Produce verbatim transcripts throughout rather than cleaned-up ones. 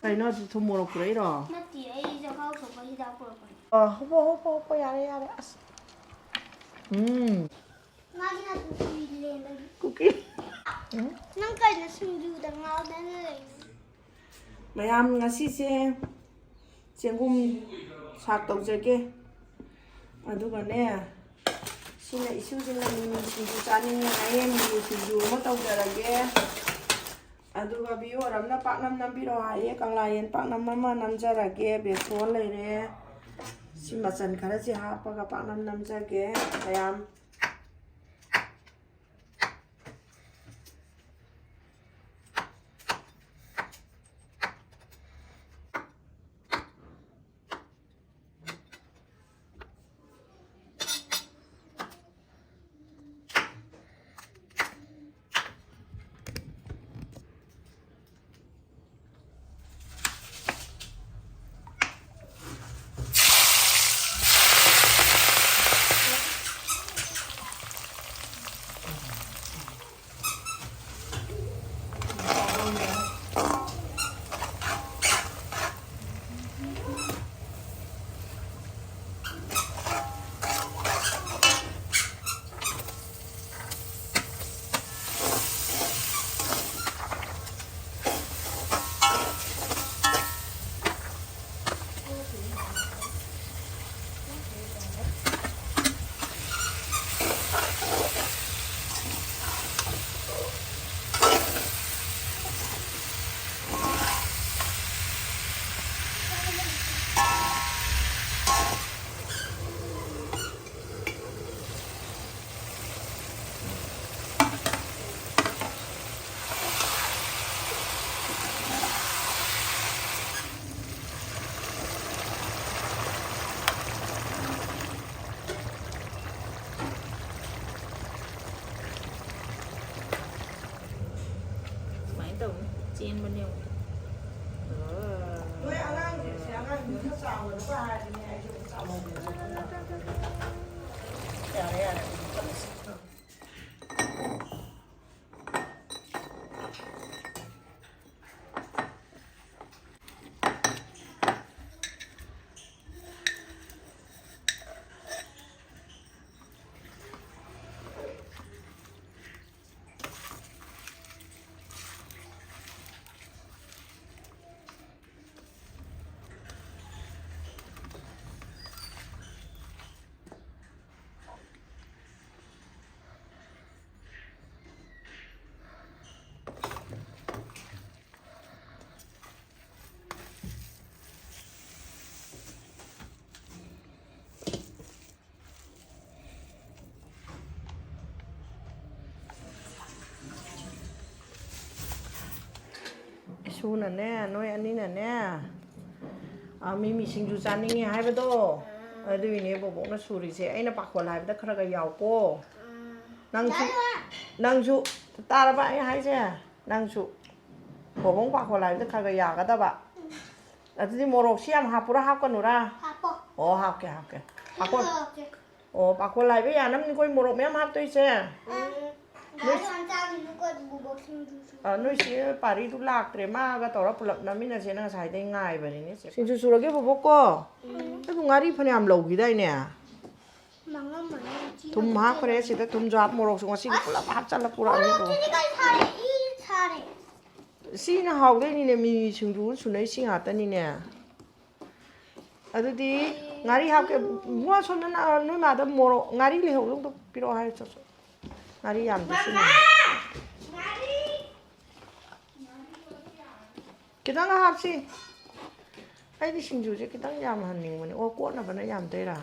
ꯀꯩꯅꯣ, ꯑꯗꯨ ꯊꯨꯝ ꯃꯣꯔꯣꯛ ꯄꯨꯔꯛꯏꯔꯣ? ꯅꯠꯇꯦ, ꯑꯩ ꯆꯈꯥꯎ ꯁꯣꯛꯄ ꯍꯤꯗꯥꯛ ꯄꯨꯔꯛꯄꯅꯦ꯫ ꯑ, ꯍꯣꯄꯣ, ꯍꯣꯄꯣ, ꯍꯣꯄꯣ, ꯌꯥꯔꯦ, ꯌꯥꯔꯦ꯫ ꯑꯁ꯫ ꯎꯝ꯫ ꯃꯥꯒꯤ ꯅꯥꯇꯣꯟ ꯐꯨꯜꯂꯦ ꯍꯟꯗꯛ꯫ ꯀꯨꯀꯤ꯫ ꯎꯝ꯫ ꯅꯪ ꯀꯩꯅꯣ ꯁꯤꯡꯖꯨꯗ ꯉꯥꯎꯗꯅ ꯂꯩ? ꯃꯌꯥꯝ, ꯉꯁꯤꯁꯦ ꯆꯦꯡꯒꯨꯝ ꯁꯥꯛ ꯇꯧꯖꯒꯦ꯫ ꯑꯗꯨꯒꯅꯦ, ꯁꯤꯅ ꯏꯁꯨꯁꯤꯅ ꯃꯤꯃꯤ ꯁꯤꯡꯖꯨ ꯆꯥꯅꯤꯡꯉꯦ ꯍꯥꯏꯌꯦ, ꯃꯤꯃꯤ ꯁꯤꯡꯖꯨ ꯑꯃ ꯇꯧꯖꯔꯒꯦ꯫ ꯑꯗꯨꯒ ꯚꯤꯌꯣꯔ ꯑꯃꯅ ꯄꯥꯛꯅꯝ ꯅꯝꯕꯤꯔꯛꯑꯣ ꯍꯥꯏꯌꯦ, ꯀꯪꯂꯥ ꯌꯦꯟ ꯄꯥꯛꯅꯝ ꯑꯃ ꯅꯝꯖꯔꯒꯦ꯫ ꯕꯦꯁꯣꯟ ꯂꯩꯔꯦ, ꯁꯤ ꯃꯆꯜ ꯈꯔꯁꯤ ꯍꯥꯞꯄꯒ ꯄꯥꯛꯅꯝ ꯅꯝꯖꯒꯦ ꯃꯌꯥꯝ꯫ ꯁꯨꯃꯥꯏꯅ ꯇꯧꯅꯤ, ꯆꯦꯟꯕꯅꯦ ꯌꯦꯡꯉꯨ꯫ ꯅꯣꯏ ꯑꯉꯥꯡꯁꯤꯡꯁꯦ, ꯑꯉꯥꯡꯁꯤꯡꯁꯦ ꯈꯔ ꯆꯥꯎꯒꯗꯕ ꯍꯥꯏꯔꯗꯤꯅꯦ, ꯑꯩꯁꯨ ꯆꯥꯎꯍꯧꯒꯦ꯫ ꯌꯥꯔꯦ, ꯌꯥꯔꯦ, ꯑꯗꯨꯝ ꯆꯠꯂꯁꯤ꯫ ꯁꯨꯅꯅꯦ, ꯅꯣꯏ ꯑꯅꯤꯅꯅꯦ, ꯑ, ꯃꯤꯃꯤ ꯁꯤꯡꯖꯨ ꯆꯥꯅꯤꯡꯉꯦ ꯍꯥꯏꯕꯗꯣ, ꯑꯗꯨꯒꯤꯅꯦ ꯕꯣꯕꯣꯛꯅ ꯁꯨꯔꯤꯁꯦ꯫ ꯑꯩꯅ ꯄꯥꯈꯣꯜ ꯍꯥꯏꯕꯗ ꯈꯔ ꯈꯔ ꯌꯥꯎꯀꯣ꯫ ꯅꯪꯁꯨ, ꯅꯪꯁꯨ, ꯇꯥꯔꯕ ꯑꯩ ꯍꯥꯏꯁꯦ? ꯅꯪꯁꯨ ꯕꯣꯕꯣꯛ ꯄꯥꯈꯣꯜ ꯍꯥꯏꯕꯗ ꯈꯔ ꯈꯔ ꯌꯥꯒꯗꯕ꯫ ꯑꯗꯨꯗꯤ ꯃꯣꯔꯣꯛꯁꯤ ꯌꯥꯝ ꯍꯥꯞꯄꯨꯔꯥ, ꯍꯥꯞꯀꯅꯨꯔꯥ? ꯍꯥꯞꯄꯣ꯫ ꯑꯣ, ꯍꯥꯞꯀꯦ, ꯍꯥꯞꯀꯦ꯫ ꯄꯥꯈꯣꯜ꯫ ꯍꯥꯞꯀꯦ꯫ ꯑꯣ, ꯄꯥꯈꯣꯜ ꯍꯥꯏꯕ ꯌꯥꯅꯕꯅꯤꯀꯣ ꯑꯩ ꯃꯣꯔꯣꯛ ꯃꯌꯥꯝ ꯍꯥꯞꯇꯣꯏꯁꯦ꯫ ꯎꯝ꯫ ꯅꯣꯏ ꯗꯥꯗꯤ ꯌꯥꯝ ꯆꯥꯈꯤꯅꯨꯀꯣ, ꯕꯣꯕꯣꯛ ꯁꯤꯡꯖꯨꯁꯨ꯫ ꯑ, ꯅꯣꯏ ꯆꯦ ꯄꯥꯔꯤꯗꯨ ꯂꯥꯛꯇ꯭ꯔꯦ, ꯃꯥꯒ ꯇꯧꯔ ꯄꯨꯂꯞ ꯅꯝꯃꯤꯟꯅꯁꯦꯅ ꯉꯁꯥꯏꯗꯩ ꯉꯥꯏꯕꯅꯤꯅꯦ ꯆꯦ꯫ ꯁꯤꯡꯖꯨ ꯁꯨꯔꯒꯦ ꯕꯣꯕꯣꯛ ꯀꯣ? ꯎꯝ꯫ ꯑꯩꯕꯨ ꯉꯥꯔꯤ ꯐꯅꯌꯥꯝ ꯂꯧꯈꯤꯗꯥꯏꯅꯦ? ꯃꯉꯥ ꯃꯉꯥ ꯊꯨꯝ ꯍꯥꯞꯈ꯭ꯔꯦ, ꯁꯤꯗ ꯊꯨꯝꯁꯨ ꯍꯥꯞ, ꯃꯣꯔꯣꯛꯁꯨ ꯉꯁꯤꯗꯤ ꯄꯨꯂꯞ ꯍꯥꯞꯆꯜꯂ ꯄꯨꯔꯛꯑꯅꯤ ꯕꯣꯕꯣꯛ꯫ ꯃꯣꯔꯣꯛꯁꯤꯗꯤ ꯀꯩ ꯁꯥꯔꯦ? ꯏ ꯁꯥꯔꯦ꯫ ꯁꯤꯅ ꯍꯥꯎꯗꯣꯏꯅꯤꯅꯦ, ꯃꯤꯃꯤ ꯁꯤꯡꯖꯨ ꯁꯨꯅꯩ ꯁꯤ ꯉꯥꯛꯇꯅꯤꯅꯦ꯫ ꯑꯗꯨꯗꯤ ꯉꯥꯔꯤ ꯍꯥꯞꯀꯦ꯫ ꯏꯕꯨꯡꯉꯣ, ꯁꯣꯝꯗ ꯅ-, ꯅꯣꯏ ꯃꯥꯗ ꯃꯣꯔꯣꯛ, ꯉꯥꯔꯤ ꯂꯩꯍꯧꯕꯗꯣ ꯑꯝꯇ ꯄꯤꯔꯛꯑꯣ ꯍꯥꯏꯌꯨ ꯆꯠꯁꯨ꯫ ꯉꯥꯔꯤ ꯌꯥꯝꯗꯦ ꯁꯤꯅ꯫ ꯈꯤꯇꯪ ꯍꯥꯞꯁꯤ꯫ ꯑꯩꯗꯤ ꯁꯤꯡꯖꯨꯁꯦ ꯈꯤꯇꯪ ꯌꯥꯝꯍꯟꯅꯤꯡꯕꯅꯦ꯫ ꯑꯣ, ꯀꯣꯠꯅꯕꯅ ꯌꯥꯝꯗꯣꯏꯔꯥ?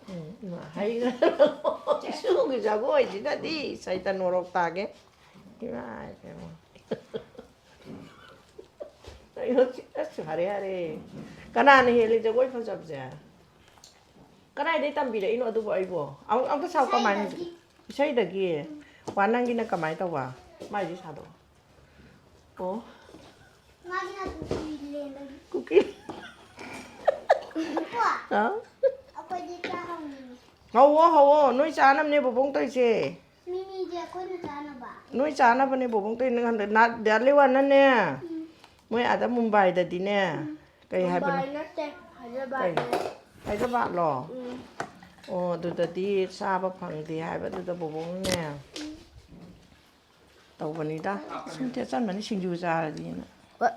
ꯎꯝ, ꯏꯃꯥ, ꯍꯩꯅ ꯏꯁꯨꯒꯤ ꯖꯒꯣꯏꯁꯤꯗꯗꯤ ꯁꯩꯇ ꯅꯣꯔꯣꯛ ꯇꯥꯒꯦ꯫ ꯏꯃꯥ ꯏꯕꯦꯝꯃ꯫ ꯑꯩ ꯍꯧꯖꯤꯛ, ꯑꯁ, ꯍꯔꯦ, ꯍꯔꯦ꯫ ꯀꯅꯥꯅ ꯍꯦꯜꯂꯤ ꯖꯒꯣꯏ ꯐꯖꯕꯁꯦ? ꯀꯗꯥꯏꯗꯩ ꯇꯝꯕꯤꯔꯛꯏꯅꯣ ꯑꯗꯨꯕꯨ ꯑꯩꯕꯣ? ꯑꯃꯨꯛ, ꯑꯃꯨꯛꯇ ꯁꯥꯎ, ꯀꯃꯥꯏꯅ? ꯏꯁꯩꯗꯒꯤ꯫ ꯏꯁꯩꯗꯒꯤ? ꯎꯝ꯫ ꯋꯥ, ꯅꯪꯒꯤꯅ ꯀꯃꯥꯏꯅ ꯇꯧꯕ? ꯃꯥꯏꯗꯤ ꯁꯥꯗꯣꯛꯑꯣ꯫ ꯑꯣ꯫ ꯃꯥꯒꯤꯅ ꯀꯨꯀꯤ ꯂꯦꯟꯗꯒꯤ꯫ ꯀꯨꯀꯤ꯫ ꯀꯣ? ꯑ? ꯑꯩꯈꯣꯏꯗꯤ ꯆꯥ ꯍꯧꯅꯤꯡꯉꯤ꯫ ꯍꯧꯋꯣ, ꯍꯧꯋꯣ꯫ ꯅꯣꯏ ꯆꯥꯅꯕꯅꯦ ꯕꯣꯕꯣꯡ ꯇꯧꯔꯤꯁꯦ꯫ ꯃꯤꯃꯤꯗꯤ ꯑꯩꯈꯣꯏꯅ ꯆꯥꯅꯕ꯫ ꯅꯣꯏ ꯆꯥꯅꯕꯅꯦ ꯕꯣꯕꯣꯡ ꯇꯧꯔꯤ꯫ ꯅꯪ ꯍꯟꯗꯛ ꯅꯥ-, ꯗꯥ ꯂꯦꯋꯥꯟꯅꯅꯦ, ꯎꯝ꯫ ꯃꯣꯏ ꯑꯥꯗ ꯃꯨꯝꯕꯥꯏꯗꯗꯤꯅꯦ, ꯎꯝ꯫ ꯀꯩ ꯍꯥꯏꯕꯅꯣ? ꯃꯨꯝꯕꯥꯏ ꯅꯠꯇꯦ, ꯀꯩ? ꯍꯥꯏꯗ꯭ꯔꯕꯥꯗꯅꯦ꯫ ꯍꯥꯏꯗ꯭ꯔꯕꯥꯠꯂꯣ? ꯎꯝ꯫ ꯑꯣ, ꯑꯗꯨꯗꯗꯤ ꯆꯥꯕ ꯐꯪꯗꯦ ꯍꯥꯏꯕꯗꯨꯗ ꯕꯣꯕꯣꯡꯅꯦ꯫ ꯎꯝ꯫ ꯇꯧꯕꯅꯤꯗ꯫ ꯁꯨꯝ ꯇꯦꯠꯆꯟꯕꯅꯤ ꯁꯤꯡꯖꯨ ꯆꯥꯔꯗꯤꯅ꯫ What?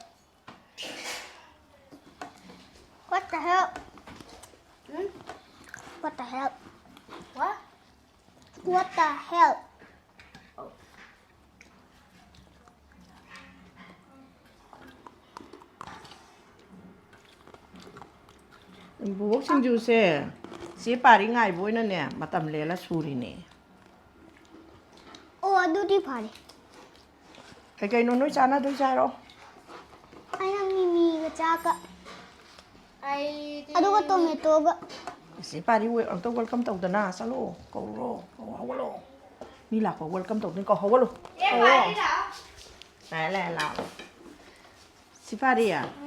What the hell? Hmm? What the hell? What? What the hell? ꯕꯣꯕꯣꯛ ꯁꯤꯡꯖꯨꯁꯦ ꯆꯦ ꯄꯥꯔꯤ ꯉꯥꯏꯕ ꯑꯣꯏꯅꯅꯦ ꯃꯇꯝ ꯂꯦꯜꯂ ꯁꯨꯔꯤꯅꯦ꯫ ꯑꯣ, ꯑꯗꯨꯗꯤ ꯐꯔꯦ꯫ ꯀꯩ ꯀꯩꯅꯣ ꯅꯣꯏ ꯆꯥꯅꯗꯣꯏꯁꯦ ꯍꯥꯏꯔꯣ? ꯑꯩꯅ ꯃꯤꯃꯤꯒ ꯆꯥꯛꯀ꯫ ꯑꯩꯗꯤ ꯑꯗꯨꯒ ꯇꯣꯃꯦꯇꯣꯒ꯫ ꯁꯤ ꯄꯥꯔꯤ, ꯑꯝꯇ welcome ꯇꯧꯗꯅ ꯆꯠꯂꯣ, ꯀꯧꯔꯣ, ꯀꯧꯔꯣ, ꯍꯧꯒꯠꯂꯣ꯫ ꯃꯤ ꯂꯥꯛꯄ welcome ꯇꯧꯗꯣꯏꯅꯤ, ꯀꯧ, ꯍꯧꯒꯠꯂꯣ꯫ ꯑꯦ, ꯄꯥꯔꯤ ꯂꯥꯛꯑꯣ꯫ ꯂꯥꯛꯑꯦ, ꯂꯥꯛꯑꯦ, ꯂꯥꯛꯑꯣ꯫ ꯁꯤ ꯄꯥꯔꯤ,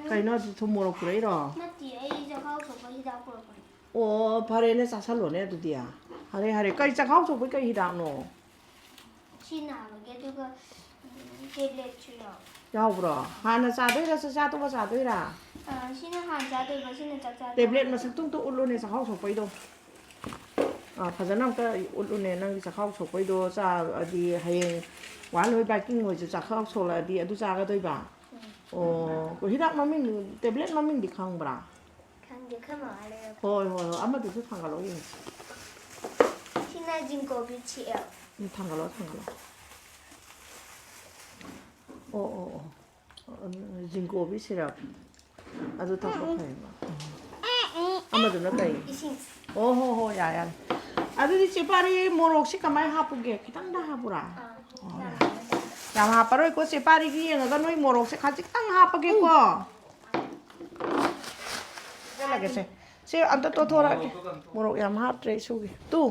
ꯀꯩꯅꯣ ꯑꯗꯨ ꯊꯨꯝ ꯃꯣꯔꯣꯛ ꯄꯨꯔꯛꯏꯔꯣ? ꯅꯠꯇꯦ, ꯑꯩ ꯆꯈꯥꯎ ꯁꯣꯛꯄ ꯍꯤꯗꯥꯛ ꯄꯨꯔꯛꯄꯅꯦ꯫ ꯑꯣ, ꯐꯔꯦꯅꯦ, ꯆꯥꯁꯜꯂꯣꯅꯦ ꯑꯗꯨꯗꯤ꯫ ꯍꯔꯦ, ꯍꯔꯦ, ꯀꯩ ꯆꯈꯥꯎ ꯁꯣꯛꯄꯩ ꯀꯩ ꯍꯤꯗꯥꯛꯅꯣ? ꯁꯤ ꯅꯥꯕꯒꯤ ꯑꯗꯨꯒ ꯎꯝ, ꯇꯦꯕ꯭ꯂꯦꯠꯁꯨ ꯌꯥꯎꯋꯦ꯫ ꯌꯥꯎꯕ꯭ꯔꯣ? ꯍꯥꯟꯅ ꯆꯥꯗꯣꯏꯔꯥ, ꯆꯥꯛ ꯆꯥ ꯇꯣꯛꯑ ꯆꯥꯗꯣꯏꯔꯥ? ꯑꯥ, ꯁꯤꯅ ꯍꯥꯟꯅ ꯆꯥꯗꯣꯏꯕ, ꯁꯤꯅ ꯆꯥꯛ ꯆꯥ ꯇꯦꯕ꯭ꯂꯦꯠ ꯇꯣꯛꯑꯒ꯫ ꯃꯁꯛꯇꯣ ꯑꯝꯇ ꯎꯠꯂꯨꯅꯦ, ꯆꯈꯥꯎ ꯁꯣꯛꯄꯩꯗꯣ꯫ ꯑꯥ, ꯐꯖꯅ ꯑꯝꯇ ꯎꯠꯂꯨꯅꯦ, ꯅꯪꯒꯤ ꯆꯈꯥꯎ ꯁꯣꯛꯄꯩꯗꯣ ꯆꯥꯔꯗꯤ ꯍꯌꯦꯡ ꯋꯥꯍꯜꯂꯣꯏ ꯕꯥꯏꯀꯤꯡ ꯍꯣꯏꯁꯨ ꯆꯈꯥꯎ ꯁꯣꯛꯂꯛꯑꯗꯤ ꯑꯗꯨ ꯆꯥꯒꯗꯣꯏꯕ? ꯑꯣ, ꯍꯤꯗꯥꯛ ꯃꯃꯤꯡ, ꯇꯦꯕ꯭ꯂꯦꯠ ꯃꯃꯤꯡꯗꯤ ꯈꯪꯕ꯭ꯔꯥ? ꯈꯪꯗꯦ, ꯑꯩꯈꯣꯏ ꯃꯃꯥ ꯂꯩꯔꯛꯄ꯫ ꯍꯣꯏ, ꯍꯣꯏ, ꯍꯣꯏ, ꯑꯃꯗꯨꯁꯨ ꯊꯥꯡꯒꯠꯂꯛꯑꯣ ꯌꯦꯡꯁꯤ꯫ ꯁꯤꯅ ꯖꯤꯡꯀꯣꯕꯤꯠ ꯁꯤ ꯑꯦꯜ꯫ ꯎꯝ, ꯊꯥꯡꯒꯠꯂꯛꯑꯣ, ꯊꯥꯡꯒꯠꯂꯛꯑꯣ꯫ ꯑꯣ, ꯑꯣ, ꯑꯣ꯫ ꯖꯤꯡꯀꯣꯕꯤ ꯁꯤꯔꯞ꯫ ꯑꯗꯨ ꯊꯛꯄ ꯐꯩꯌꯦꯕ꯫ ꯑꯃꯗꯨꯅ ꯀꯩ? ꯏꯁꯤꯡ꯫ ꯑꯣ, ꯍꯣ, ꯍꯣ, ꯌꯥꯔꯦ, ꯌꯥꯔꯦ꯫ ꯑꯗꯨꯗꯤ ꯆꯦ ꯄꯥꯔꯤ, ꯃꯣꯔꯣꯛꯁꯤ ꯀꯃꯥꯏꯅ ꯍꯥꯞꯄꯨꯒꯦ? ꯈꯤꯇꯪꯗ ꯍꯥꯞꯄꯨꯔꯥ? ꯑꯣ, ꯌꯥꯔꯦ꯫ ꯌꯥꯝ ꯍꯥꯞꯄꯔꯣꯏꯀꯣ ꯆꯦ ꯄꯥꯔꯤꯒꯤ ꯌꯦꯡꯉꯒ ꯅꯣꯏ ꯃꯣꯔꯣꯛꯁꯦ ꯈꯖꯤꯛꯇꯪ ꯍꯥꯞꯄꯒꯦꯀꯣ꯫ ꯆꯠꯂꯒꯦꯁꯦ꯫ ꯁꯤ ꯑꯝꯇ ꯇꯣꯠꯊꯣꯔꯛꯑꯒꯦ꯫ ꯃꯣꯔꯣꯛ ꯌꯥꯝ ꯍꯥꯞꯇ꯭ꯔꯦ ꯏꯁꯨꯒꯤ꯫ ꯇꯨ,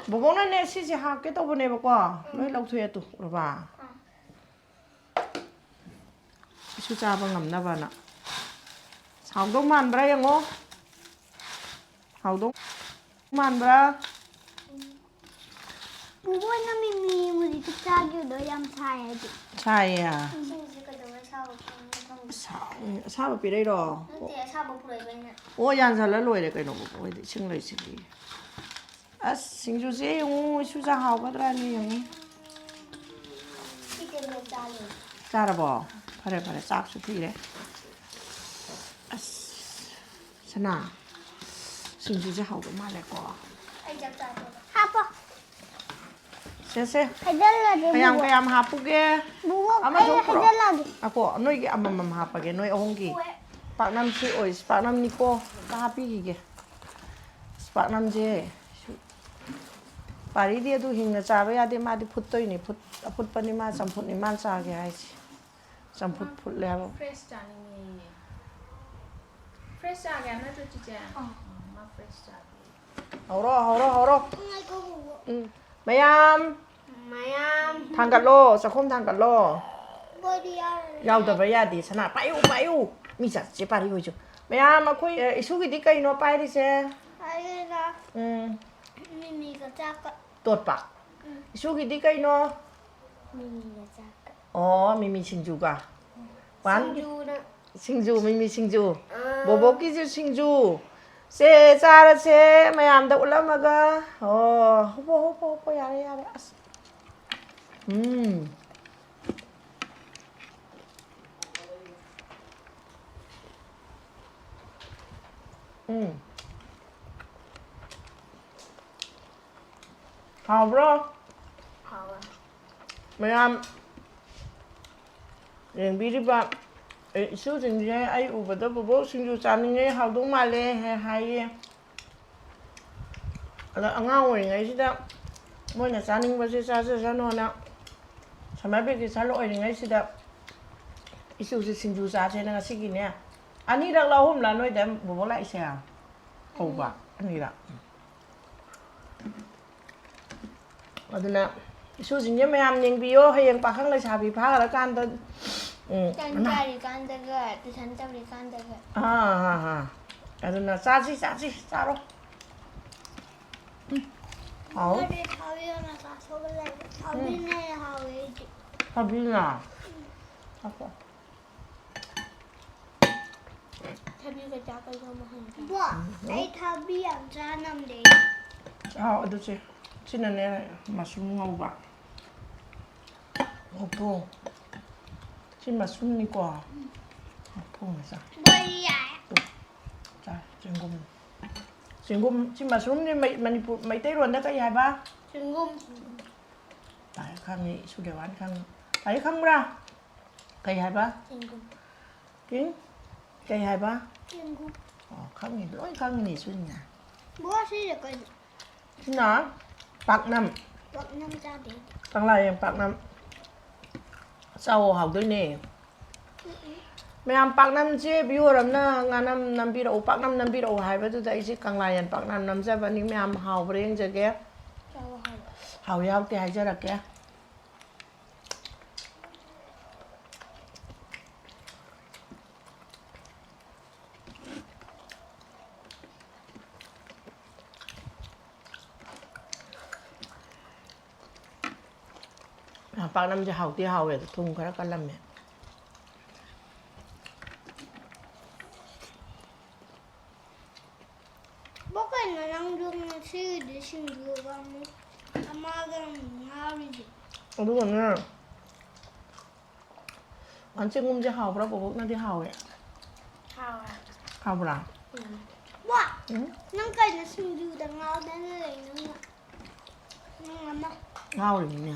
ꯕꯣꯕꯣꯛꯅꯅꯦ ꯁꯤꯁꯦ ꯍꯥꯞꯀꯦ ꯇꯧꯕꯅꯦꯕꯀꯣ꯫ ꯂꯣꯏ ꯂꯧꯊꯣꯛꯑꯦ ꯇꯨ, ꯎꯔꯕ? ꯏꯁꯨ ꯆꯥꯕ ꯉꯝꯅꯕꯅ꯫ ꯍꯥꯎꯗꯧ ꯃꯥꯟꯕ꯭ꯔꯥ ꯌꯦꯡꯉꯣ꯫ ꯍꯥꯎꯗꯧ ꯃꯥꯟꯕ꯭ꯔꯥ? ꯄꯨꯕꯣꯏꯅ ꯃꯤꯃꯤ ꯍꯧꯖꯤꯛꯇ ꯆꯥꯈꯤꯕꯗꯣ ꯌꯥꯝ ꯁꯥꯏ ꯍꯥꯏꯗꯤ꯫ ꯁꯥꯏꯌꯦ꯫ ꯏꯁꯤꯡꯁꯦ ꯀꯩꯗꯧꯕꯩ ꯑꯁꯥꯕ ꯄꯤꯔꯤꯅꯣ ꯈꯪꯗꯦ꯫ ꯁꯥ-, ꯑꯁꯥꯕ ꯄꯤꯔꯛꯏꯔꯣ? ꯅꯠꯇꯦ, ꯑꯁꯥꯕ ꯄꯨꯔꯛꯏꯕꯩꯅꯦ꯫ ꯑꯣ, ꯌꯥꯟꯁꯤꯜꯂ ꯂꯣꯏꯔꯦ ꯀꯩꯅꯣ, ꯃꯣꯏꯗꯤ ꯏꯁꯤꯡ ꯂꯩꯁꯤꯗꯤ꯫ ꯑꯁ, ꯁꯤꯡꯖꯨꯁꯦ ꯌꯦꯡꯉꯨ, ꯏꯁꯨ ꯆꯥ ꯍꯥꯎꯒꯗ꯭ꯔꯥꯅꯦ ꯌꯦꯡꯉꯨ꯫ ꯁꯤ ꯇꯦꯕ꯭ꯂꯦꯠ ꯆꯥ ꯂꯣꯏꯔꯦ꯫ ꯆꯥꯔꯕꯣ? ꯐꯔꯦ, ꯐꯔꯦ, ꯆꯥꯛꯁꯨ ꯊꯤꯔꯦ꯫ ꯑꯁ, ꯁꯅꯥ, ꯁꯤꯡꯖꯨꯁꯦ ꯍꯥꯎꯗꯧ ꯃꯥꯜꯂꯦꯀꯣ꯫ ꯑꯩ ꯆꯥꯛ ꯆꯥꯗꯣꯏꯕ꯫ ꯍꯥꯞꯄꯣ꯫ ꯁꯦ, ꯁꯦ꯫ ꯍꯩꯖꯜꯂꯒꯦ ꯀꯌꯥꯝ ꯕꯨꯕꯣꯛ꯫ ꯀꯌꯥꯝ ꯍꯥꯞꯄꯨꯒꯦ? ꯕꯨꯕꯣꯛ, ꯑꯃꯁꯨ ꯑꯩ ꯄꯨꯔꯛꯑꯣ꯫ ꯍꯩꯖꯜꯂꯒꯦ꯫ ꯑꯀꯣ, ꯅꯣꯏꯒꯤ ꯑꯃꯃꯝ ꯍꯥꯞꯄꯒꯦ, ꯅꯣꯏ ꯑꯍꯨꯝꯒꯤ꯫ ꯍꯣꯏ꯫ ꯄꯥꯛꯅꯝꯁꯤ ꯑꯣꯏ, ꯄꯥꯛꯅꯝꯅꯤꯀꯣ꯫ ꯑꯝꯇ ꯍꯥꯞꯄꯤꯈꯤꯒꯦ꯫ ꯄꯥꯛꯅꯝꯁꯦ꯫ ꯄꯥꯔꯤꯗꯤ ꯑꯗꯨ ꯍꯤꯡꯅ ꯆꯥꯕ ꯌꯥꯗꯦ, ꯃꯥꯗꯤ ꯐꯨꯠꯇꯣꯏꯅꯤ꯫ ꯐꯨꯠ-, ꯑꯐꯨꯠꯄꯅꯤ ꯃꯥ, ꯆꯝꯐꯨꯠꯅꯤ ꯃꯥꯅ ꯆꯥꯒꯦ ꯍꯥꯏꯁꯦ꯫ ꯆꯝꯐꯨꯠ ꯐꯨꯠꯂꯦ ꯍꯥꯏꯕ꯫ ꯐ꯭ꯔꯦꯁ ꯆꯥꯅꯤꯡꯉꯦꯌꯦ꯫ ꯐ꯭ꯔꯦꯁ ꯆꯥꯒꯦ ꯍꯥꯏꯕ ꯅꯠꯇ꯭ꯔꯣ, ꯆꯤꯆꯦ? ꯑꯥ꯫ ꯃꯥ ꯐ꯭ꯔꯦꯁ ꯆꯥꯒꯦ꯫ ꯍꯧꯔꯣ, ꯍꯧꯔꯣ, ꯍꯧꯔꯣ꯫ ꯉꯥꯏꯈꯣ, ꯉꯥꯏꯈꯣ꯫ ꯎꯝ꯫ ꯃꯌꯥꯝ ꯃꯌꯥꯝ ꯊꯥꯡꯒꯠꯂꯣ, ꯆꯥꯛꯈꯨꯝ ꯊꯥꯡꯒꯠꯂꯣ꯫ ꯕꯣꯗꯤ ꯌꯥꯎꯔꯦ꯫ ꯌꯥꯎꯗꯕ ꯌꯥꯗꯦ, ꯁꯅꯥ꯫ ꯄꯥꯏꯌꯨ, ꯄꯥꯏꯌꯨ꯫ ꯃꯤ ꯆꯠꯁꯦ, ꯄꯥꯔꯤ ꯍꯣꯏꯁꯨ꯫ ꯃꯌꯥꯝ, ꯑꯩꯈꯣꯏ, ꯑ, ꯏꯁꯨꯒꯤꯗꯤ ꯀꯩꯅꯣ ꯄꯥꯏꯔꯤꯁꯦ? ꯑꯩꯅ ꯎꯝ꯫ ꯃꯤꯃꯤꯒ ꯆꯥꯛꯀ꯫ ꯇꯣꯠꯄ꯫ ꯎꯝ꯫ ꯏꯁꯨꯒꯤꯗꯤ ꯀꯩꯅꯣ? ꯃꯤꯃꯤꯒ ꯆꯥꯛꯀ꯫ ꯑꯣ, ꯃꯤꯃꯤ ꯁꯤꯡꯖꯨꯒ꯫ ꯄꯥꯟꯒꯤ ꯁꯤꯡꯖꯨꯅ꯫ ꯁꯤꯡꯖꯨ, ꯃꯤꯃꯤ ꯁꯤꯡꯖꯨ꯫ ꯑꯥ꯫ ꯕꯣꯕꯣꯛꯀꯤꯁꯨ ꯁꯤꯡꯖꯨ꯫ ꯁꯦ, ꯆꯥꯔꯁꯦ ꯃꯌꯥꯝꯗ ꯎꯠꯂꯝꯃꯒ꯫ ꯑꯣ, ꯍꯣꯄꯣ, ꯍꯣꯄꯣ, ꯍꯣꯄꯣ, ꯌꯥꯔꯦ, ꯌꯥꯔꯦ꯫ ꯑꯁ꯫ ꯎꯝ꯫ ꯎꯝ꯫ ꯍꯥꯎꯕ꯭ꯔꯣ? ꯍꯥꯎꯋꯦ꯫ ꯃꯌꯥꯝ ꯌꯦꯡꯕꯤꯔꯤꯕ, ꯑꯦ, ꯏꯁꯨꯁꯤꯡꯁꯦ ꯑꯩ ꯎꯕꯗ ꯕꯣꯕꯣꯛ ꯁꯤꯡꯖꯨ ꯆꯥꯅꯤꯡꯉꯦ, ꯍꯥꯎꯗꯧ ꯃꯥꯜꯂꯦ ꯍꯥꯏ-, ꯍꯥꯏꯌꯦ꯫ ꯑꯗ ꯑꯉꯥꯡ ꯑꯣꯏꯔꯤꯉꯩꯁꯤꯗ ꯃꯣꯏꯅ ꯆꯥꯅꯤꯡꯕꯁꯦ ꯆꯥꯖꯁꯅꯣꯅ summer vacation ꯑꯣꯏꯔꯤꯉꯩꯁꯤꯗ ꯏꯁꯨꯁꯦ ꯁꯤꯡꯖꯨ ꯆꯥꯁꯦꯅ ꯉꯁꯤꯒꯤꯅꯦ ꯑꯅꯤꯔꯛ ꯑꯍꯨꯝꯂꯛ ꯅꯣꯏꯗ ꯕꯣꯕꯣꯛ ꯂꯥꯛꯏꯁꯦ꯫ ꯍꯧꯕ ꯑꯅꯤꯔꯛ꯫ ꯑꯗꯨꯅ ꯏꯁꯨꯁꯤꯡꯁꯦ ꯃꯌꯥꯝ ꯌꯦꯡꯕꯤꯌꯣ, ꯍꯌꯦꯡ ꯄꯥꯈꯪ ꯂꯩꯁꯥꯕꯤ ꯐꯥꯈ꯭ꯔꯀꯥꯟꯗ, ꯎꯝ, ꯇꯟ ꯑꯃ꯫ ꯆꯥꯔꯤꯀꯥꯟꯗꯒ ꯇꯨꯏꯁꯟ ꯇꯧꯔꯤꯀꯥꯟꯗꯒ꯫ ꯑꯥ, ꯑꯥ, ꯑꯥ꯫ ꯑꯗꯨꯅ ꯆꯥꯁꯤ, ꯆꯥꯁꯤ, ꯆꯥꯔꯣ꯫ ꯎꯝ, ꯍꯥꯎ꯫ ꯃꯣꯏꯗꯤ ꯊꯥꯕꯤ ꯑꯣꯏꯅ ꯆꯥꯊꯣꯛꯑ ꯂꯩꯔꯦ꯫ ꯊꯥꯕꯤꯅ ꯍꯦꯟꯅ ꯍꯥꯎꯋꯦ ꯑꯩꯗꯤ꯫ ꯊꯕꯤꯅ꯫ ꯊꯕꯤꯒ ꯆꯥꯛꯀ ꯌꯥꯝ ꯍꯥꯎꯋꯦ꯫ ꯕꯣ, ꯑꯩ ꯊꯥꯕꯤ ꯌꯥꯝ ꯆꯥ ꯉꯝꯗꯦ꯫ ꯆꯥꯎ ꯑꯗꯨꯁꯦ꯫ ꯁꯤꯅꯅꯦ mushroom ꯉꯧꯕ꯫ ꯃꯄꯨꯡ꯫ ꯁꯤ mushroomꯅꯤꯀꯣ꯫ ꯃꯄꯨꯡ ꯃꯆꯥ꯫ ꯕꯣꯏ ꯌꯥꯏ꯫ ꯆꯥ, ꯆꯦꯡꯒꯨꯝ꯫ ꯆꯦꯡꯒꯨꯝ, ꯁꯤ mushroomꯅꯤ ꯃꯩ-, ꯃꯅꯤꯄꯨꯔ, ꯃꯩꯇꯩꯂꯣꯟꯗ ꯀꯔꯤ ꯍꯥꯏꯕ? ꯆꯦꯡꯒꯨꯝ꯫ ꯇꯥꯔꯦ ꯈꯪꯉꯤ, ꯏꯁꯨꯗꯦꯋꯥꯟ ꯈꯪꯉꯤ꯫ ꯇꯥꯔꯦ ꯈꯪꯕ꯭ꯔꯥ? ꯀꯩ ꯍꯥꯏꯕ? ꯆꯦꯡꯒꯨꯝ꯫ ꯀꯤꯡ? ꯀꯩ ꯍꯥꯏꯕ? ꯆꯦꯡꯒꯨꯝ꯫ ꯑꯣ, ꯈꯪꯉꯤ, ꯂꯣꯏ ꯈꯪꯉꯤꯅꯦ ꯏꯁꯨꯅꯤꯅ꯫ ꯕꯣ, ꯁꯤꯁꯦ ꯀꯩꯅꯣ? ꯁꯤꯅ ꯄꯥꯛꯅꯝ꯫ ꯄꯥꯛꯅꯝ ꯆꯥꯗꯦ ꯑꯩꯗꯤ꯫ ꯀꯪꯂꯥꯌꯦꯟ ꯄꯥꯛꯅꯝ꯫ ꯆꯥꯎꯋꯣ, ꯍꯥꯎꯗꯣꯏꯅꯦ꯫ ꯃꯌꯥꯝ ꯄꯥꯛꯅꯝꯁꯦ viewer ꯑꯃꯅ ꯉꯥꯅꯝ ꯅꯝꯕꯤꯔꯛꯎ, ꯄꯥꯛꯅꯝ ꯅꯝꯕꯤꯔꯛꯎ ꯍꯥꯏꯕꯗꯨꯗ ꯑꯩꯁꯦ ꯀꯪꯂꯥꯌꯦꯟ ꯄꯥꯛꯅꯝ ꯅꯝꯖꯕꯅꯤ꯫ ꯃꯌꯥꯝ ꯍꯥꯎꯕ꯭ꯔꯥ ꯌꯦꯡꯖꯒꯦ꯫ ꯆꯥꯎꯋꯣ, ꯍꯥꯎꯋꯦ꯫ ꯍꯥꯎꯏ ꯍꯥꯎꯇꯦ ꯍꯥꯏꯖꯔꯛꯀꯦ꯫ ꯄꯥꯛꯅꯝꯁꯦ ꯍꯥꯎꯗꯤ ꯍꯥꯎꯋꯦ, ꯑꯗꯣ ꯊꯨꯝ ꯈꯔ ꯀꯜꯂꯝꯃꯦ꯫ ꯕꯣꯛ, ꯀꯩꯅꯣ ꯅꯪꯁꯨ ꯉꯁꯤꯒꯤꯗꯤ ꯁꯤꯡꯖꯨꯒ ꯑꯃꯨꯛ ꯑꯃꯒ ꯑꯃꯨꯛ ꯉꯥꯎꯔꯤꯁꯦ? ꯑꯗꯨꯒꯅꯦ, ꯆꯦꯡꯒꯨꯝꯁꯦ ꯍꯥꯎꯕ꯭ꯔꯥ? ꯕꯣꯕꯣꯛꯅꯗꯤ ꯍꯥꯎꯋꯦ꯫ ꯍꯥꯎꯋꯦ꯫ ꯍꯥꯎꯕ꯭ꯔꯥ? ꯎꯝ꯫ ꯋꯥ! ꯎꯝ? ꯅꯪ ꯀꯩꯅꯣ ꯁꯤꯡꯖꯨꯗ ꯉꯥꯎꯗꯅ ꯂꯩ ꯅꯪꯅ? ꯅꯪ ꯑꯃ꯫ ꯉꯥꯎꯔꯤꯅꯤꯅꯦ꯫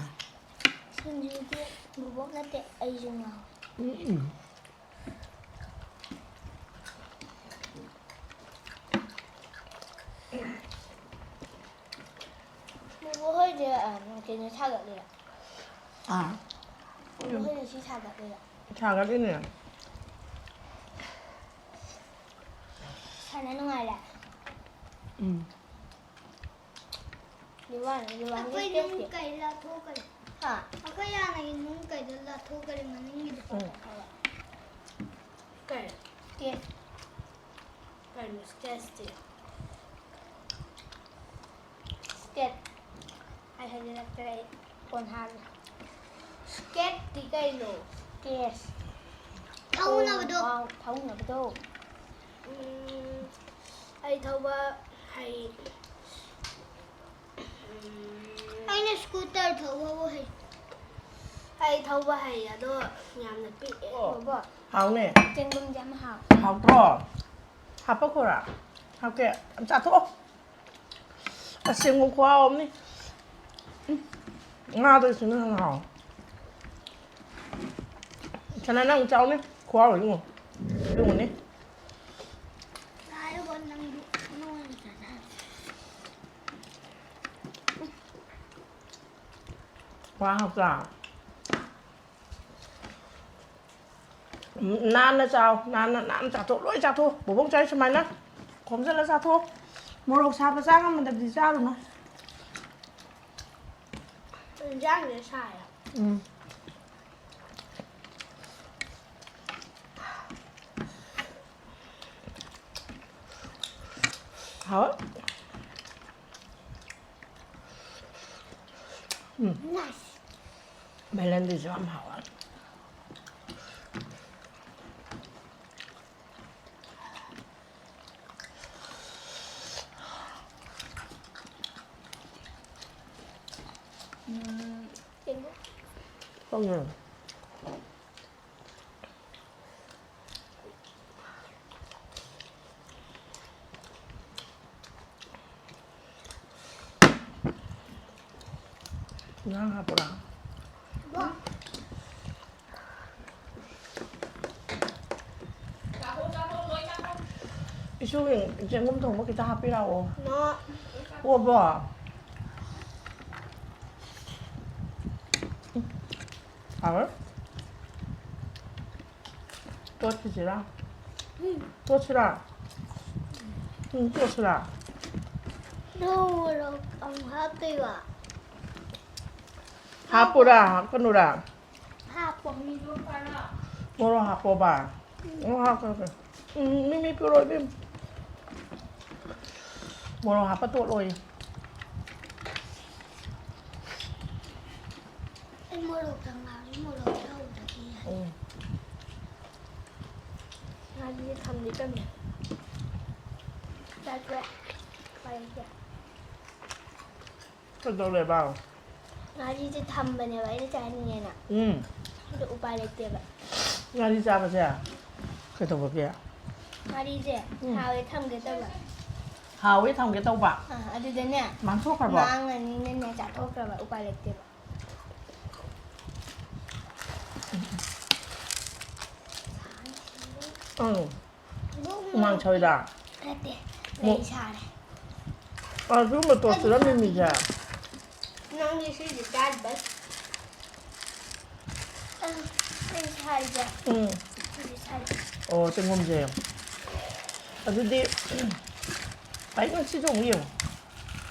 ꯁꯤꯡꯖꯨꯗꯤ ꯕꯣꯕꯣꯛ ꯅꯠꯇꯦ, ꯑꯩꯁꯨ ꯉꯥꯎꯋꯦ꯫ ꯎꯝ, ꯎꯝ꯫ ꯕꯣꯕꯣꯛ ꯍꯣꯏꯁꯦ, ꯑ, ꯀꯩꯅꯣ ꯁꯥꯒꯠꯂꯤꯔꯣ? ꯑꯥ꯫ ꯕꯣꯕꯣꯛ ꯍꯣꯏꯅ ꯁꯤ ꯁꯥꯒꯠꯂꯤꯔꯣ? ꯁꯥꯒꯠꯂꯤꯅꯦ꯫ ꯁꯥꯟꯅ ꯅꯨꯡꯉꯥꯏꯔꯦ? ꯎꯝ꯫ ꯂꯨꯋꯥꯟ, ꯂꯨꯋꯥꯟꯒꯤ ꯑꯩꯈꯣꯏ ꯅꯨꯡ ꯁ꯭ꯇꯦꯖꯇꯤ꯫ ꯀꯩ ꯂꯥꯊꯣꯛꯈ꯭ꯔꯦ? ꯍꯥ? ꯑꯩꯈꯣꯏ ꯍꯥꯟꯅꯒꯤ ꯅꯨꯡ ꯀꯩꯗꯣ ꯂꯥꯊꯣꯛꯈ꯭ꯔꯦ ꯃꯅꯤꯡꯒꯤꯗꯣ꯫ ꯎꯝ꯫ ꯀꯩ? ꯁ꯭ꯇꯦꯖ꯫ ꯀꯩꯅꯣ ꯁ꯭ꯇꯦꯖꯇꯤ? ꯁ꯭ꯇꯦꯠ꯫ ꯑꯩ ꯍꯩꯖꯤꯜꯂꯛꯇ꯭ꯔꯦ ꯑꯩ꯫ ꯀꯣꯟ ꯍꯥꯞꯄꯦ꯫ ꯁ꯭ꯀꯦꯠꯇꯤ ꯀꯩꯅꯣ? ꯁ꯭ꯀꯦꯠ꯫ ꯊꯧꯅꯕꯗꯣ꯫ ꯑꯥꯎ, ꯊꯧꯅꯕꯗꯣ꯫ ꯎꯝ, ꯑꯩ ꯊꯧꯕ ꯍꯩ꯫ ꯎꯝ꯫ ꯑꯩꯅ ꯁ꯭ꯀꯨꯇꯔ ꯊꯧꯕꯕꯨ ꯍꯩ꯫ ꯑꯩ ꯊꯧꯕ ꯍꯩ, ꯑꯗꯣ ꯌꯥꯝꯅ ꯄꯤꯛꯑꯦ꯫ ꯑꯣ꯫ ꯕꯣꯕꯣꯛ꯫ ꯍꯥꯎꯅꯦ꯫ ꯆꯦꯡꯒꯨꯝꯁꯦ ꯌꯥꯝ ꯍꯥꯎ꯫ ꯍꯥꯎꯇ꯭ꯔꯣ? ꯍꯥꯞꯄꯛꯈꯣꯔꯥ? ꯍꯥꯞꯀꯦ꯫ ꯌꯥꯝ ꯆꯥꯊꯣꯛꯑꯣ꯫ ꯑꯁ, ꯆꯦꯡꯒꯨꯝ ꯈꯨꯍꯥꯎ ꯑꯃꯅꯤ꯫ ꯎꯝ꯫ ꯉꯥꯗꯣ ꯁꯤꯅ ꯍꯦꯟꯅ ꯍꯥꯎ꯫ ꯁꯅꯥ, ꯅꯪ ꯆꯥꯎꯅꯦ꯫ ꯈꯨꯍꯥꯎ ꯑꯃ ꯌꯦꯡꯉꯨ꯫ ꯌꯦꯡꯉꯨꯅꯦ꯫ ꯉꯥꯏꯈꯣ, ꯅꯪꯗꯤ ꯅꯣꯏꯅ ꯆꯥꯖꯔꯣ꯫ ꯋꯥ ꯍꯥꯎꯇ꯭ꯔꯥ? ꯎꯝ, ꯅꯥꯟꯅ ꯆꯥꯎ, ꯅꯥꯟꯅ, ꯅꯥꯟꯅ ꯆꯥꯊꯣꯛ, ꯂꯣꯏ ꯆꯥꯊꯣꯛ꯫ ꯕꯣꯕꯣꯛ ꯆꯥꯏ ꯁꯨꯃꯥꯏꯅ ꯈꯣꯝꯖꯤꯜꯂ ꯆꯥꯊꯣꯛ꯫ ꯃꯣꯔꯣꯛ ꯁꯥꯕ ꯆꯥ ꯉꯝꯃꯗꯕꯗꯤ ꯆꯥꯔꯨꯅꯨ꯫ ꯏꯟꯖꯥꯡꯁꯦ ꯁꯥꯏꯌꯦ꯫ ꯎꯝ꯫ ꯍꯥꯎ꯫ ꯎꯝ꯫ ꯕꯦꯂꯦꯟꯗ꯭ꯔꯤꯁꯨ ꯌꯥꯝ ꯍꯥꯎꯋꯦ꯫ ꯎꯝ꯫ ꯈꯪꯉꯦ꯫ ꯏꯟꯖꯥꯡ ꯍꯥꯞꯄ꯭ꯔꯥ? ꯏꯁꯨꯒꯤ ꯆꯦꯡꯒꯨꯝ ꯊꯣꯡꯕ ꯈꯤꯇ ꯍꯥꯞꯄꯤꯔꯛꯑꯣ꯫ ꯅꯣ꯫ ꯑꯣꯕꯣ꯫ ꯍꯥꯎꯔꯦ꯫ ꯇꯣꯠꯈꯤꯁꯤꯔꯥ? ꯎꯝ꯫ ꯇꯣꯠꯁꯤꯔꯥ? ꯎꯝ, ꯇꯣꯠꯁꯤꯔꯥ? ꯅꯪ ꯃꯣꯔꯣꯛ ꯑꯃꯨꯛ ꯍꯥꯞꯇꯣꯏꯕ? ꯍꯥꯞꯄꯨꯔꯥ? ꯍꯥꯞꯀꯅꯨꯔꯥ? ꯍꯥꯞꯄꯣ꯫ ꯃꯣꯔꯣꯛ ꯍꯥꯞꯄꯣꯕ? ꯎꯝ꯫ ꯃꯣꯔꯣꯛ ꯍꯥꯞꯀꯅꯨ꯫ ꯎꯝ, ꯃꯤꯃꯤ ꯄꯤꯔꯛꯑꯣ, ꯏꯕꯦꯝꯃ꯫ ꯃꯣꯔꯣꯛ ꯍꯥꯞꯄ ꯇꯣꯠꯂꯣꯌꯦ꯫ ꯑꯩ ꯃꯣꯔꯣꯛꯇ ꯉꯥꯎꯏ, ꯃꯣꯔꯣꯛ ꯌꯥꯎꯗ꯭ꯔꯗꯤ ꯌꯥꯏ꯫ ꯎꯝ꯫ ꯉꯥꯔꯤꯁꯦ ꯊꯝꯗꯤ ꯊꯝꯃꯦ꯫ ꯆꯥꯛꯁꯦ ꯎꯄꯥꯏ ꯂꯩꯇꯦ꯫ ꯀꯩꯗꯧꯔꯦꯕ? ꯉꯥꯔꯤꯁꯦ ꯊꯝꯕꯅꯦꯕ ꯑꯩꯅ ꯆꯥꯅꯤꯡꯉꯦꯅ꯫ ꯎꯝ꯫ ꯑꯗꯣ ꯎꯄꯥꯏ ꯂꯩꯇꯦꯕ꯫ ꯉꯥꯔꯤ ꯆꯥꯕꯁꯦ ꯀꯩꯗꯧꯕꯒꯤ? ꯉꯥꯔꯤꯁꯦ ꯎꯝ꯫ ꯍꯥꯎꯋꯦ ꯊꯝꯒꯦ ꯇꯧꯕ꯫ ꯍꯥꯎꯋꯦ ꯊꯝꯒꯦ ꯇꯧꯕ? ꯑꯥ, ꯑꯗꯨꯗꯅꯦ ꯃꯥꯡꯊꯣꯛꯈ꯭ꯔꯕꯣ? ꯃꯥꯡꯉꯅꯤꯅꯅꯦ ꯆꯥꯊꯣꯛꯈ꯭ꯔꯕ, ꯎꯄꯥꯏ ꯂꯩꯇꯦꯕ꯫ ꯎꯝ꯫ ꯍꯨꯃꯥꯡ ꯁꯧꯋꯤꯗ꯫ ꯅꯠꯇꯦ, ꯃꯣ-, ꯂꯩ ꯁꯥꯔꯦ꯫ ꯑꯗꯨ ꯃꯇꯣꯟꯁꯤꯗ ꯃꯤꯃꯤꯁꯦ꯫ ꯅꯪꯗꯤ ꯁꯤꯁꯦ ꯆꯥꯗꯕꯩ꯫ ꯎꯝ꯫ ꯑꯣ, ꯆꯦꯡꯒꯨꯝꯁꯦ꯫ ꯑꯗꯨꯗꯤ ꯄꯥꯏꯅ ꯁꯤꯁꯨ ꯑꯃꯨꯛ ꯌꯦꯡꯉꯣ꯫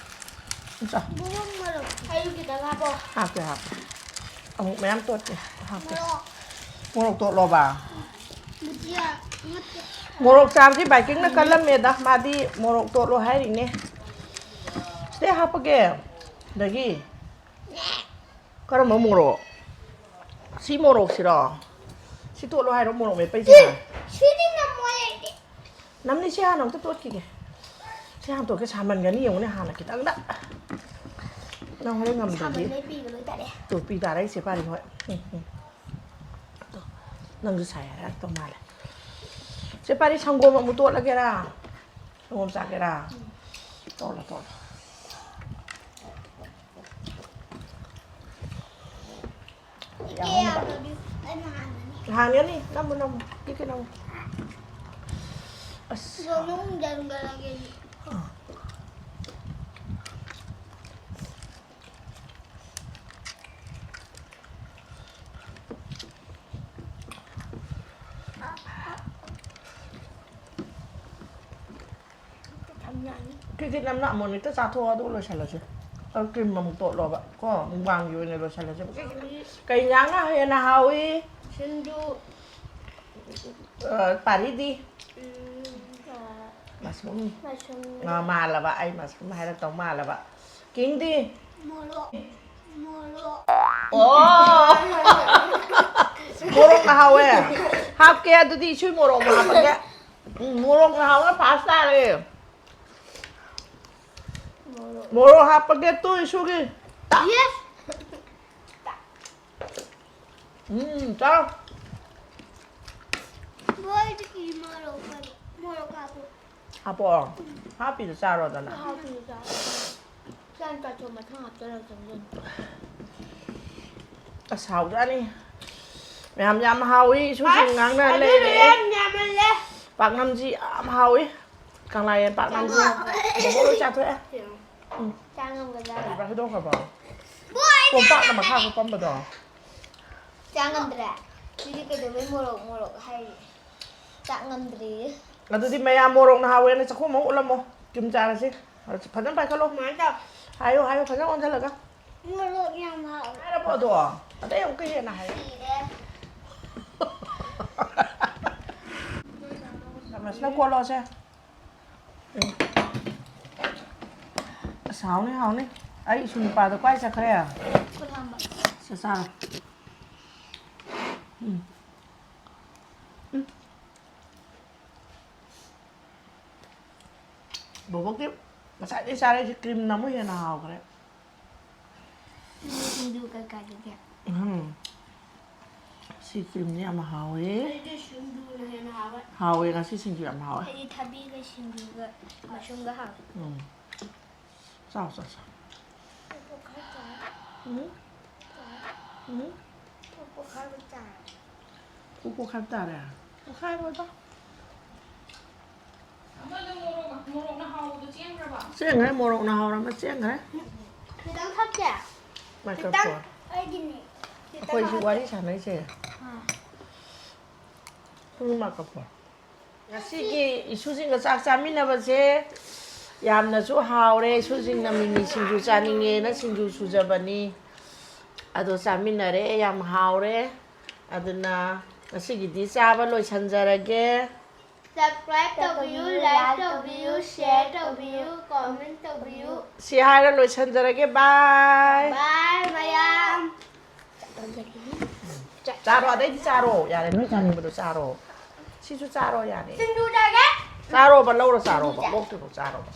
ꯏꯆꯥ꯫ ꯃꯣꯔꯣꯛ ꯃꯔꯨ꯫ ꯑꯩꯁꯨ ꯈꯤꯇꯪ ꯍꯥꯞꯄꯣ꯫ ꯍꯥꯞꯀꯦ, ꯍꯥꯞꯀꯦ꯫ ꯑꯃꯨꯛ ꯃꯌꯥꯝ ꯇꯣꯠꯀꯦ꯫ ꯍꯥꯞꯀꯦ꯫ ꯃꯣꯔꯣꯛ꯫ ꯃꯣꯔꯣꯛ ꯇꯣꯠꯂꯣꯕ꯫ ꯕꯨꯖꯤꯌꯥ ꯅꯠꯇꯦ꯫ ꯃꯣꯔꯣꯛ ꯆꯥꯕꯗꯤ ꯕꯥꯏꯀꯤꯡꯅ ꯀꯜꯂꯝꯃꯦꯗ꯫ ꯃꯥꯗꯤ ꯃꯣꯔꯣꯛ ꯇꯣꯠꯂꯣ ꯍꯥꯏꯔꯤꯅꯦ꯫ ꯁꯤꯗꯩ ꯍꯥꯞꯄꯒꯦ꯫ ꯑꯗꯒꯤ ꯀꯔꯝꯕ ꯃꯣꯔꯣꯛ? ꯁꯤ ꯃꯣꯔꯣꯛꯁꯤꯔꯣ? ꯁꯤ ꯇꯣꯠꯂꯣ ꯍꯥꯏꯔꯣ ꯃꯣꯔꯣꯛ ꯃꯦꯠꯄꯩꯁꯤꯅ? ꯁꯤꯗꯤ ꯉꯝꯃꯣꯏ ꯑꯩꯗꯤ꯫ ꯅꯝꯅꯤ, ꯁꯤ ꯍꯥꯟꯅ ꯑꯝꯇ ꯇꯣꯠꯈꯤꯒꯦ꯫ ꯁꯤ ꯍꯥꯟꯅ ꯇꯣꯠꯀꯦ, ꯁꯥꯃꯟꯒꯅꯤ ꯌꯦꯡꯉꯨꯅꯦ ꯍꯥꯟꯅ ꯈꯤꯇꯪꯗ꯫ ꯅꯪ ꯍꯣꯔꯦꯟ ꯉꯝꯗ꯭ꯔꯗꯤ ꯁꯥꯃꯟꯕꯩ ꯄꯤꯒ ꯂꯣꯏ ꯇꯥꯔꯦ꯫ ꯇꯣꯠꯄꯤ ꯇꯥꯔꯦ, ꯏꯆꯦ ꯄꯥꯔꯤ ꯍꯣꯏ꯫ ꯎꯝ, ꯎꯝ꯫ ꯑꯗꯣ ꯅꯪꯁꯨ ꯁꯥꯏ ꯍꯥꯏꯔꯛꯇꯧ ꯃꯥꯜꯂꯦ꯫ ꯏꯆꯦ ꯄꯥꯔꯤ, ꯁꯪꯒꯣꯝ ꯑꯃꯨꯛ ꯇꯣꯠꯂꯒꯦꯔꯥ? ꯁꯪꯒꯣꯝ ꯆꯥꯒꯦꯔꯥ? ꯎꯝ꯫ ꯇꯣꯠꯂꯣ, ꯇꯣꯠꯂꯣ꯫ ꯏꯆꯦ ꯌꯥꯝꯅ ꯌꯥꯝꯗꯕꯤ ꯑꯩꯅ ꯍꯥꯟꯅꯅꯤ꯫ ꯍꯥꯟꯒꯅꯤ꯫ ꯅꯝꯃꯨ, ꯅꯝꯃꯨ꯫ ꯀꯤꯛ ꯀꯤꯛ ꯅꯝꯃꯨ꯫ ꯑꯁ꯫ ꯑꯗꯣ ꯅꯪ ꯌꯥꯟꯒꯠꯂꯒꯦ꯫ ꯑꯥ꯫ ꯀꯤꯛ ꯀꯤꯛ ꯅꯝꯅ ꯑꯃꯣꯅꯤꯛꯇ ꯆꯥꯊꯣꯛꯑꯣ, ꯑꯗꯨꯒ ꯂꯣꯏꯁꯤꯜꯂꯁꯦ꯫ ꯑꯗꯨ ꯀ꯭ꯔꯤꯝ ꯑꯃꯨꯛ ꯇꯣꯠꯂꯣꯕ ꯀꯣ, ꯃꯨꯛꯕꯥꯡꯒꯤ ꯑꯣꯏꯅ ꯂꯣꯏꯁꯤꯜꯂꯁꯦ꯫ ꯀꯩ ꯏꯟꯖꯥꯡꯅ ꯍꯦꯟꯅ ꯍꯥꯎꯏ? ꯁꯤꯡꯖꯨ꯫ ꯑ, ꯄꯥꯔꯤꯗꯤ? ꯎꯝ, ꯑ, ꯃꯁꯔꯨꯝ꯫ ꯃꯁꯔꯨꯝ꯫ ꯑ, ꯃꯥꯜꯂꯕ, ꯑꯩ ꯃꯁꯔꯨꯝ ꯍꯥꯏꯔꯛꯇꯧ ꯃꯥꯜꯂꯕ꯫ ꯀꯤꯡꯗꯤ? ꯃꯣꯔꯣꯛ꯫ ꯃꯣꯔꯣꯛ꯫ ꯑꯣ! ꯃꯣꯔꯣꯛꯅ ꯍꯥꯎꯋꯦ꯫ ꯍꯥꯞꯀꯦ, ꯑꯗꯨꯗꯤ ꯏꯁꯨꯏ ꯃꯣꯔꯣꯛ ꯑꯃ ꯍꯥꯞꯄꯒꯦ꯫ ꯎꯝ, ꯃꯣꯔꯣꯛꯅ ꯍꯥꯎꯅ ꯐꯥꯁ ꯇꯥꯔꯦ꯫ ꯃꯣꯔꯣꯛ꯫ ꯃꯣꯔꯣꯛ ꯍꯥꯞꯄꯒꯦ ꯇꯨ ꯏꯁꯨꯒꯤ꯫ ꯌꯦꯁ! ꯎꯝ, ꯆꯥꯎ꯫ ꯃꯣꯏꯗꯤ ꯃꯣꯔꯣꯛ ꯍꯥꯞꯄꯣ꯫ ꯃꯣꯔꯣꯛ ꯍꯥꯞꯄꯣ꯫ ꯍꯥꯞꯄꯣ꯫ ꯍꯥꯞꯄꯤꯗꯣ ꯆꯥꯔꯣꯗꯅ꯫ ꯍꯥꯞꯄꯤꯗꯣ ꯆꯥꯔꯣ꯫ ꯆꯥꯛ ꯆꯥꯊꯣꯛ ꯃꯊꯪ ꯍꯥꯞꯆꯔꯛꯀꯅꯤ꯫ ꯑꯁ, ꯍꯥꯎꯖꯥꯠꯅꯤ꯫ ꯃꯌꯥꯝ ꯌꯥꯝ ꯍꯥꯎꯏ꯫ ꯏꯁꯨꯁꯤꯡ ꯑꯁ, ꯉꯥꯡꯅ ꯑꯗꯨꯗꯤ ꯂꯩꯔꯦ꯫ ꯌꯥꯝ ꯌꯥꯝꯃꯜꯂꯦ꯫ ꯄꯥꯛꯅꯝꯁꯤ ꯌꯥꯝ ꯍꯥꯎꯏ꯫ ꯀꯪꯂꯥ ꯌꯦꯟ ꯄꯥꯛꯅꯝꯁꯦ꯫ ꯆꯥ ꯉꯝ-, ꯕꯣꯕꯣ ꯂꯣꯏ ꯆꯥꯊꯣꯛꯑꯦ꯫ ꯎꯝ꯫ ꯆꯥ ꯉꯝꯒꯗ꯭ꯔꯥ? ꯀꯔꯤꯕ ꯍꯩꯗꯣꯛꯈ꯭ꯔꯕꯣ? ꯕꯣꯏ, ꯀꯣꯝꯄꯥꯛꯅ ꯃꯈꯥ ꯆꯥ ꯉꯝꯗ꯭ꯔꯦ꯫ ꯈꯨꯠ ꯄꯝꯕꯗꯣ꯫ ꯆꯥ ꯉꯝꯗ꯭ꯔꯦ꯫ ꯁꯤꯗꯤ ꯀꯩꯗꯧꯕꯩ ꯃꯣꯔꯣꯛ ꯃꯣꯔꯣꯛ ꯍꯥꯏꯔꯤ? ꯆꯥꯛ ꯉꯝꯗ꯭ꯔꯤꯌꯦ꯫ ꯑꯗꯨꯗꯤ ꯃꯌꯥꯝ ꯃꯣꯔꯣꯛꯅ ꯍꯥꯎꯋꯦꯅ ꯆꯥꯛꯈꯣꯝ ꯑꯃ ꯎꯠꯂꯝꯃꯣ꯫ ꯀ꯭ꯔꯤꯝ ꯆꯥꯔꯁꯤ꯫ ꯐꯖꯅ ꯄꯥꯏꯈꯠꯂꯣ꯫ ꯀꯃꯥꯏꯅ ꯇꯧ? ꯍꯥꯏꯌꯣ, ꯍꯥꯏꯌꯣ, ꯐꯖꯅ ꯑꯣꯟꯁꯤꯜꯂꯒ꯫ ꯃꯣꯔꯣꯛ ꯌꯥꯝ ꯍꯥꯎꯋꯦ꯫ ꯍꯥꯏꯔꯕꯣ ꯑꯗꯣ? ꯑꯇꯩ ꯑꯃꯨꯛꯀ ꯍꯦꯟꯅ ꯍꯥꯏꯌꯣ꯫ ꯁꯤꯔꯦ꯫ ꯆꯥꯃꯁꯅ ꯀꯣꯠꯂꯣꯁꯦ꯫ ꯎꯝ꯫ ꯑꯁ, ꯍꯥꯎꯅꯤ, ꯍꯥꯎꯅꯤ꯫ ꯑꯩ ꯏꯁꯨ ꯅꯨꯄꯥꯗꯣ ꯀꯥꯏ ꯆꯠꯈ꯭ꯔꯦ? ꯈꯨꯠ ꯍꯥꯝꯕ꯫ ꯁꯦ, ꯆꯥꯔꯣ꯫ ꯎꯝ꯫ ꯎꯝ꯫ ꯕꯣꯕꯣꯛꯇꯤ ꯉꯁꯥꯏꯗꯩ ꯆꯥꯔꯛꯏꯁꯦ, ꯀ꯭ꯔꯤꯝꯅ ꯑꯃꯨꯛ ꯍꯦꯟꯅ ꯍꯥꯎꯈ꯭ꯔꯦ꯫ ꯁꯤꯡꯖꯨ ꯀꯩꯀꯥꯗꯨꯗꯤ? ꯎꯝ꯫ ꯁꯤ ꯀ꯭ꯔꯤꯝꯁꯦ ꯌꯥꯝ ꯍꯥꯎꯋꯦ꯫ ꯑꯩꯗꯤ ꯁꯤꯡꯖꯨꯅ ꯍꯦꯟꯅ ꯍꯥꯎꯋꯦ꯫ ꯍꯥꯎꯋꯦ, ꯉꯁꯤ ꯁꯤꯡꯖꯨ ꯌꯥꯝ ꯍꯥꯎꯋꯦ꯫ ꯑꯩꯗꯤ ꯊꯕꯤꯒ ꯁꯤꯡꯖꯨꯒ ꯃꯁꯔꯨꯝꯒ ꯍꯥꯎꯋꯦ꯫ ꯎꯝ꯫ ꯆꯥꯎ, ꯆꯥꯎ, ꯆꯥꯎ꯫ ꯎꯝ? ꯎꯝ? ꯄꯨ ꯄꯣꯛꯈꯥꯏꯕ ꯇꯥꯔꯦ꯫ ꯄꯣꯛꯈꯥꯏꯔꯣꯏꯗ꯫ ꯑꯃꯗꯣ ꯃꯣꯔꯣꯛ ꯃꯣꯔꯣꯛꯅ ꯍꯥꯎꯕꯗꯣ ꯆꯦꯟꯈ꯭ꯔꯕ? ꯆꯦꯟꯈ꯭ꯔꯦ, ꯃꯣꯔꯣꯛꯅ ꯍꯥꯎꯔꯝꯃ ꯆꯦꯟꯈ꯭ꯔꯦ꯫ ꯈꯤꯇꯪ ꯊꯛꯀꯦ? ꯃꯥꯏꯀ꯭ꯔꯐꯣꯟ꯫ ꯑꯩꯒꯤꯅꯤ꯫ ꯑꯩꯈꯣꯏ ꯁꯤ ꯋꯥꯔꯤ ꯁꯥꯟꯅꯩꯁꯦ꯫ ꯁꯨꯝ ꯃꯥꯏꯀ꯭ꯔꯐꯣꯟ꯫ ꯉꯁꯤꯒꯤ ꯏꯁꯨꯁꯤꯡꯒ ꯆꯥꯛ ꯆꯥꯃꯤꯟꯅꯕꯁꯦ ꯌꯥꯝꯅꯁꯨ ꯍꯥꯎꯔꯦ꯫ ꯏꯁꯨꯁꯤꯡꯅ ꯃꯤꯃꯤ ꯁꯤꯡꯖꯨ ꯆꯥꯅꯤꯡꯉꯦꯅ ꯁꯤꯡꯖꯨ ꯁꯨꯖꯕꯅꯤ꯫ ꯑꯗꯣ ꯆꯥꯃꯤꯟꯅꯔꯦ, ꯌꯥꯝ ꯍꯥꯎꯔꯦ꯫ ꯑꯗꯨꯅ ꯉꯁꯤꯒꯤꯗꯤ ꯆꯥꯕ ꯂꯣꯏꯁꯟꯖꯔꯒꯦ꯫ Subscribe ꯇꯧꯕꯤꯌꯨ, like ꯇꯧꯕꯤꯌꯨ, share ꯇꯧꯕꯤꯌꯨ, comment ꯇꯧꯕꯤꯌꯨ꯫ ꯁꯤ ꯍꯥꯏꯔ ꯂꯣꯏꯁꯟꯖꯔꯒꯦ꯫ ꯕꯥꯏ꯫ Bye ꯃꯌꯥꯝ꯫ ꯆꯥꯔꯣ, ꯑꯗꯩꯗꯤ ꯆꯥꯔꯣ꯫ ꯌꯥꯔꯦ, ꯅꯣꯏ ꯆꯥꯅꯤꯡꯕꯗꯣ ꯆꯥꯔꯣ꯫ ꯁꯤꯁꯨ ꯆꯥꯔꯣ, ꯌꯥꯔꯦ꯫ ꯁꯤꯡꯖꯨ ꯆꯥꯒꯦ꯫ ꯆꯥꯔꯣꯕ, ꯂꯧꯔ ꯆꯥꯔꯣꯕ꯫ ꯑꯣꯛꯇꯨꯕꯨ ꯆꯥꯔꯣꯕ꯫